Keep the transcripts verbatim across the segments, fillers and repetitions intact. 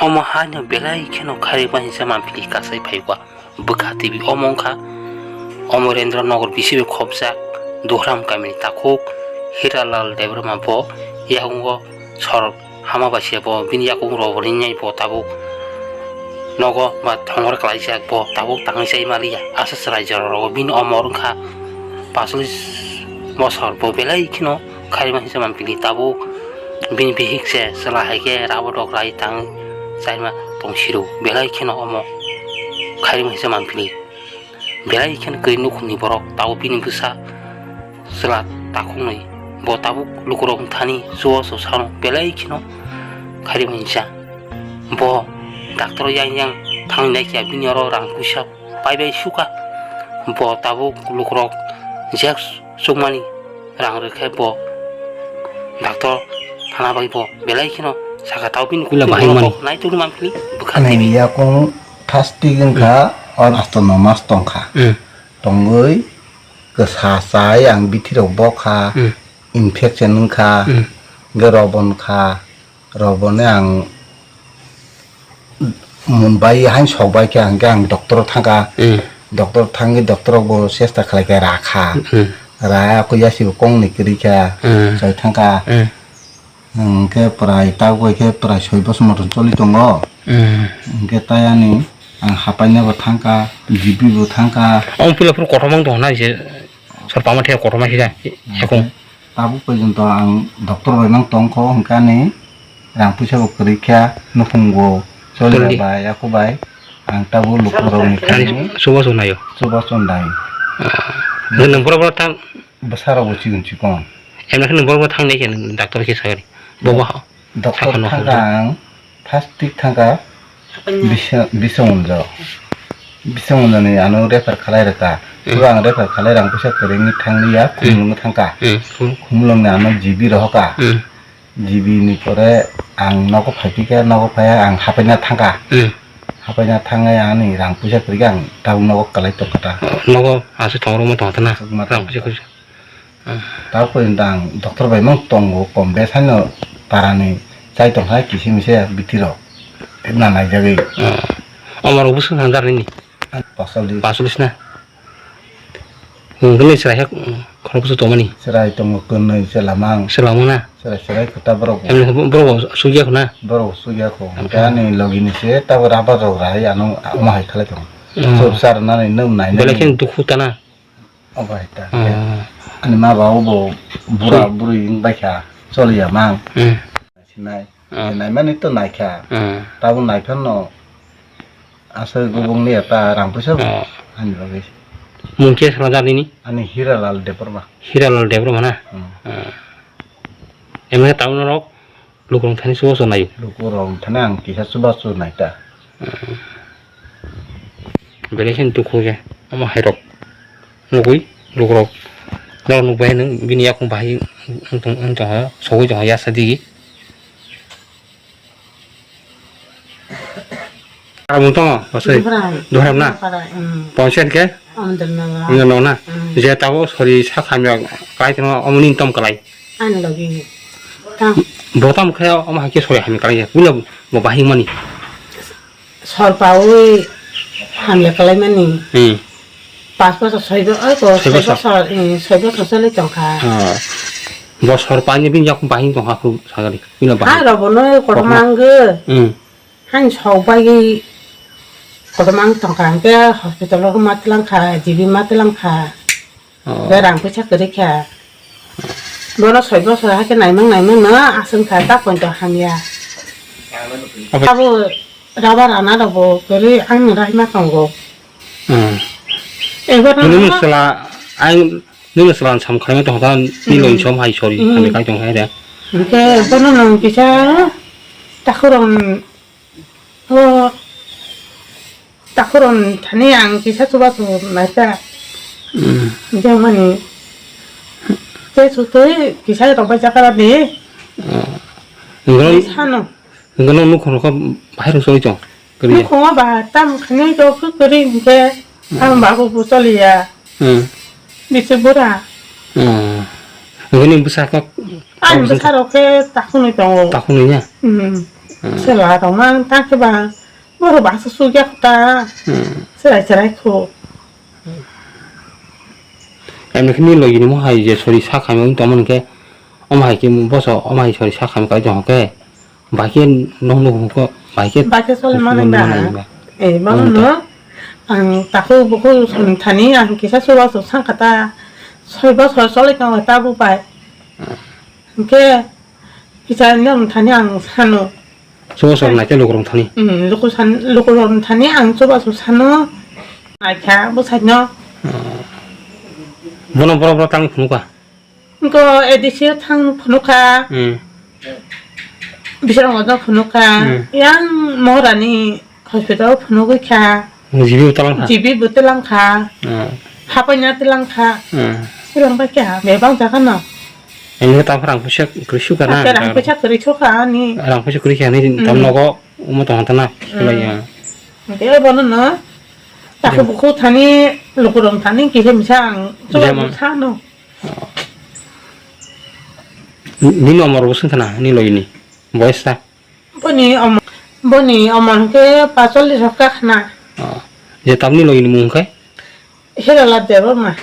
Omo haino belai kheno khairima hinsa manpili kasai phaiba bwkha T V. Omo wngkha Omorendra Nagar bisi bai khopjak Duhram kamini takhuk Hiralal Debbarma. Bo yakungo sor hama bai se bo bini yakung roborni nyai bo tabuk nogo ba thongor klaijak, bo tabuk tangwi chai maliya. Asa chwrai jorao bini omor wngkha pasolis bosor. Bo belai kheno khairima hinsa manpili tabuk bini bihik se chwla hai khe rabo dok rai tang chaima tong siro. Belai kheno omo khairima hinsa manpili. Belai khe kwrwi nukhungni borok tabuk bini bwsa chwla takhuknwi bo tabuk lukurok thani chuo chuo sano belai kheno khairwi hinsa. Bo doctor yang yang thangwi naikha, bini oro rang puisa pai bai sukha. Bo tabuk lukurok jek chukmani rang rwkhe bo doctor thana bai bo belai kheno sakha, tabuk bini puila bahai mani naitukni manpili bwkha. Ani yakung Fasting wngkha, or asto no mas tongkha. Hmm. Tongwi kwsa chai ang bithi rok bokha, Hmm. infection wngkha, Hmm. hwnkhe robon kha, roboni ang mun bai hain sok bai khe hwnkhe ang doctor thangkha. Hmm. Doctor thangwi doctor rok bo chesta khlai khe rakha. Hmm. Raya kho yasibo kong ni kwrwi kha, Hmm. chai thangkha. Hmm. Hwnkhe prai tak bai khe prai soi bosor motom choli tongo. Hmm. Hwnkhe tai ani ang hapaina bo thangkha, G P bo thangkha. Omo puila phuru kothoma wng tongkha na, je sor pama the kothoma khe da, yakung. Tabuk porjonto ang doctor bai mang tongkho, hwnkhe ani rang puisa bo kwrwi kha, nukhung bo choli Choli. Bai, yakho bai. Ang tabuk lukurok ni Ani thani chubachu naio. Chubachu nai. Ah. Nwng borok borok thang Bwsarok bo chikon chikon. Emla khe nwng borok borok thang nai khe nwng doctor khe sagari. Bo bo Doctor sakha no thangkha hwnwi. Ang, first tik thangkha Hapaina. Bisa-, Bisamunjo. Bisamunjo ni ano refer khalai rwkha. Hmm. Pura ang refer khalai rang puisa kwrwngni thanglia, Hmm. Khumulwngo thangkha. Hmm. Khumulwngni ano G B rohorkha. Hmm. G B ni pore ang nogo phaiphikha, nogo phaiya ang hapaina thangkha. Hmm. Hapaina thangwi ani rang puisa kwrwikha ang tabuk nogo kwlai tongkha ta. Nogo aswk tongrwma tongkha ta na? Aswk ma rang tong. Puisa kwrwikha. Hmm. Tabuk porjonto ang doctor bai mang tongo, kom bes haino parani chai tongkha kisi misa bithi rok. Na naijagwi. Hmm. Omorok bwswk hamjak nini? Pasaldi. Pasaldi na? Hwnkhe chwrai khe khoroksa tongmani. Chwrai tongo kwnwi chwla mang. Chwla mang na? Chwrai chwrai kwta borok bo. Emni khe borok bo sugya khuna? Borok bo sugya kho. Hmm. Hwnkhe ani logi ni se tabuk rubber rok rai ano omo hai khlai tongo. Hmm. Chwp sa rwnani nwng nai nani. Belai khe dukhu ta na? Obo hai ta. Hmm. Ani ma ba bo bura Sui. Buri wng bai kha choliya mang. Hmm. Sinai. Hmm. Naimani to naikha. Hmm. Tabuk naiphano aswk gubungni eta rang puisa bo. Hmm. Ani bagwi. Mung khe swnamjak nini? Ani Hiralal Debbarma. Hiralal Debbarma na? Hmm. Hmm. Emang tabuk norok lukurok thani chubachu naio? Lukurok thani ang kisa chubachu naita. Hmm. Belai khe dukhu khe omo hai rok. Nugwi lukurok norok nukbai nung bini yakung bahai wng tong, wng tongkha, sogwi tongkha yasa digi. Aboni tongo bwsai Duhram. Duhram na? Duhram, mm. Ponchayat khe? Amdal naga. Amdal naga na? Mm. Je tabuk sori sak hamya kai tongma omoni tom kwlai. Ani logi. Ta. Bo tam khe omo hai khe sori hamya kwlai ya. Buino bo bahai mani. Sor paui hamya kalaimani. Hmm. Pas bosor, soi bo-, oi ko, Soi soi bosor. Bosor, eh, soi bosor choli tongkha. Ah. Bo sor paini bini yakung bahing tongkha khu sagari. Bini bahing. Ha, robono kotorma wngkha. Hmm. Hain sok bai kotorma wng tongkha, hwnkhe hospital o ma twlang kha, G B ma twlang kha. Oh. Be rang puisa kwrwi kha. Bono soi bosor hai khe naimang naimang no aswng kha, ta poito hamya. Apa? Abo rubber ana rok bo kwrwi ang no raima tongo. Hmm. Ebo no Nini no sala, ang nini sala sam khaima tong ta, ni Hmm. Loi som hai sori, Hmm. Kami kai tong hai da. Hwnkhe bono no kisa takhurong O, takhurok thani ang kisa chubachu naikha. Hmm. Hwnkhe mani tei sutwi kisa rok bai jakara di. Oh. Hwnkhe sano. Hwnkhe nwng nukhung rok bahai rok choli tong. Kwrwi ya? Nukhungo ba tam khani rok kwrwi hwnkhe Hmm. ang babu bo choliya. Hmm. Bisi bura. Hmm. Hwnkhe nwng bwsakhe Ang bwsarok khe takhunwi tongo. Takhunwi ya? Hmm. Hmm. Chwla rok mang ta khe ba. Borok baksa sugya kho ta. Hmm. Chwrai chwrai kho. Emni khe ni logi ni mo hai je sori sa khaimung tongmani khe, omo hai khe boso omo hai sori sa khaimung kai tong khe, bai khe nong nung kho, bai khe Bai khe chole mani ba. Mani ba. Eh, mano Mano no. Ang takhuk bukhuk song thani ang kisa chubachu sangkha ta. Soi bosor chole tong ta bu bai. Hwnkhe kisa nyom thani ang sano. Chubachu naikhe lukurok thani. Hmm, luku san, lukurok thani ang chubachu sano. Naikha bwsai no. Bono boro boro tang phunukha. Hwnkhe A D C o thang phunukha. Hmm. Biswrang ojo phunukha. Hmm. Yang Moharani hospital phunugwi kha. G B bo talangkha. G B bo talangkha. Hmm. Hapaina talangkha. Hmm. Talangbai kha. Bebak jaga no. Emni tam rang puisa kwrwi sukha na. Rang puisa kwrwi sukha ani. Rang puisa kwrwi kha ani tam Hmm. nogo omo tong hantana. Hmm. Sulai ya. Hwnkhe bono no. Takhuk bukhuk thani lukurok thani kisa misa ang. Jemon. Sano. Nini omor bo swngkhana, ni loini. Boyes ta? Boni omor, boni omor hwnkhe pacholish hokha khna. Oh. Je tamni loini mung khe? Hiralal Debbarma.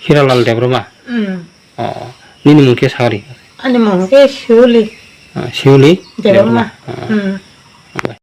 Hiralal Debbarma? Hmm. Oh. Nini mung khe sagri? Ani mung hwnkhe Siuli. Ah, Siuli Debbarma. Debbarma. Ah. Hmm.